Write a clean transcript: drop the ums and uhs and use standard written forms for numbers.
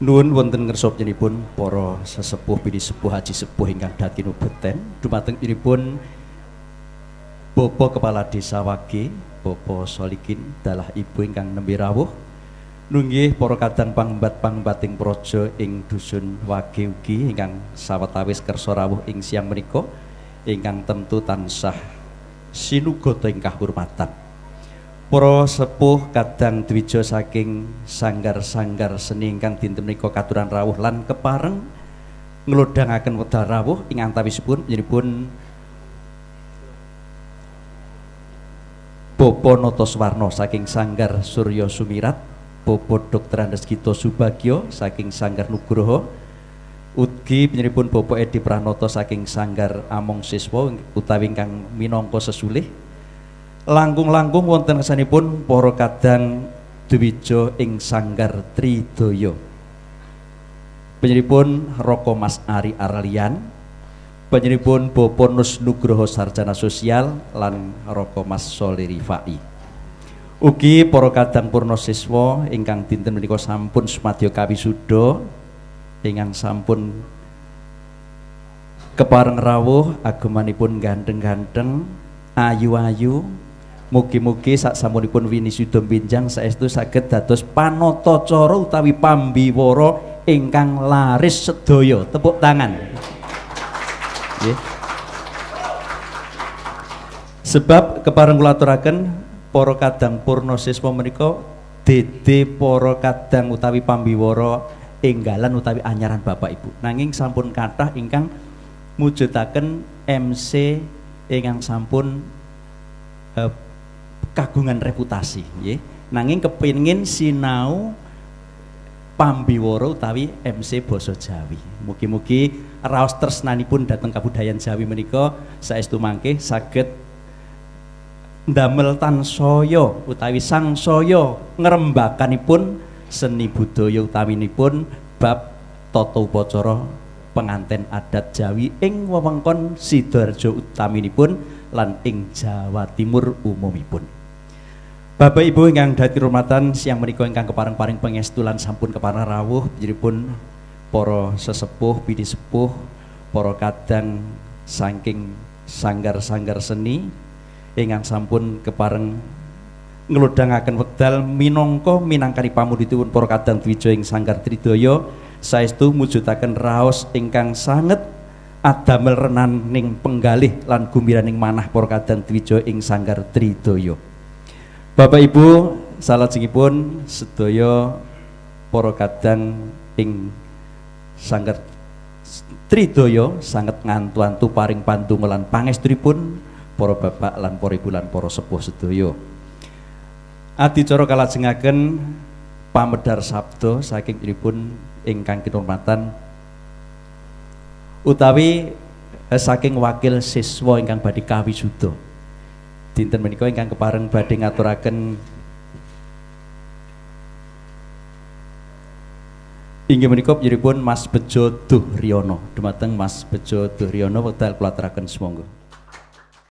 Nuwun wonten ngersa panjenenganipun para sesepuh pinisepuh haji sepuh ingkang dhateng beten dumateng panjenenganipun Bapak Kepala Desa Wage, Bapak Solikin dalah ibu ingkang nembe rawuh nunggih para kadang panggembat-panggembating praja ing dusun Wage ugi ingkang sawetawis kersa rawuh ing siang menika ingkang tentu tansah sinugata ing kahurmatan. Para sepuh kadang dwija saking sanggar-sanggar seni ingkang dinten menika katuran rawuh lan kepareng nglodhangaken wekdal rawuh ing antawisipun panjenenganipun Bapak Noto Suwarno saking Sanggar Surya Sumirat, Bapak Dr. Andes Gito Subagio saking Sanggar Nugroho, ugi panjenenganipun Bapak Edi Pranoto saking Sanggar Among Siswa utawi ingkang minangka sesulih. Langkung-langkung wonten kesanipun para kadang dwija ing Sanggar Tridaya. Panjenenganipun Roko Mas Ari Arlian, panjenenganipun Bapak Nus Nugroho Sarjana Sosial lan Roko Mas Soli Rifai. Ugi para kadang purna siswa ingkang dinten menika sampun sumadyo kawisuda ingkang sampun kepareng rawuh agemanipun ganteng-ganteng ayu-ayu. Mugi-mugi sak sampunipun winisuda benjang saestu saged dados panata cara utawi pambiwara ingkang laris sedaya. Tepuk tangan. Nggih. Sebab kepareng kula aturaken para kadang purna siswa menika dede para kadang utawi pambiwara enggalan utawi anyaran Bapak Ibu. Nanging sampun kathah ingkang mujudaken MC ingkang sampun kagungan reputasi nggih. Nanging kepengin sinau pambiwara utawi MC basa Jawi. Mugi-mugi raos tresnanipun dhateng kabudayan Jawi menika saestu mangke saged ndamel tansaya utawi sangsaya ngrembakanipun seni budaya utaminipun bab tata upacara penganten adat Jawi ing wewengkon Sidoarjo utaminipun lan ing Jawa Timur umumipun. Bapak Ibu ingkang dhateng kinurmatan siang menika ingkang kepareng paring pangestu lan sampun kepareng rawuh panjenenganipun para sesepuh pinisepuh para kadang saking sanggar-sanggar seni ingkang sampun kepareng nglodhangaken wekdal minangka minangkani pamundhutipun para kadang dwija ing Sanggar Tridaya saestu mujudaken raos ingkang sanget adamel renaning penggalih lan gumbiraning manah para kadang dwija ing Sanggar Tridaya. Bapak Ibu salajengipun sedaya para kadang ing Sanggar Tridaya sanget ngantu-antu paring pandonga lan pangestunipun para bapak lan para ibu lan para sepuh sedaya. Adicara kalajengaken pamedhar sabda saking pun ingkang kinurmatan utawi saking wakil siswa ingkang badhe kawisuda. Dinten menika ingkang kepareng badhe ngaturaken inggih menika panjenenganipun Mas Bejo Duhryono. Dumateng Mas Bejo Duhryono wekdal kula aturaken sumangga.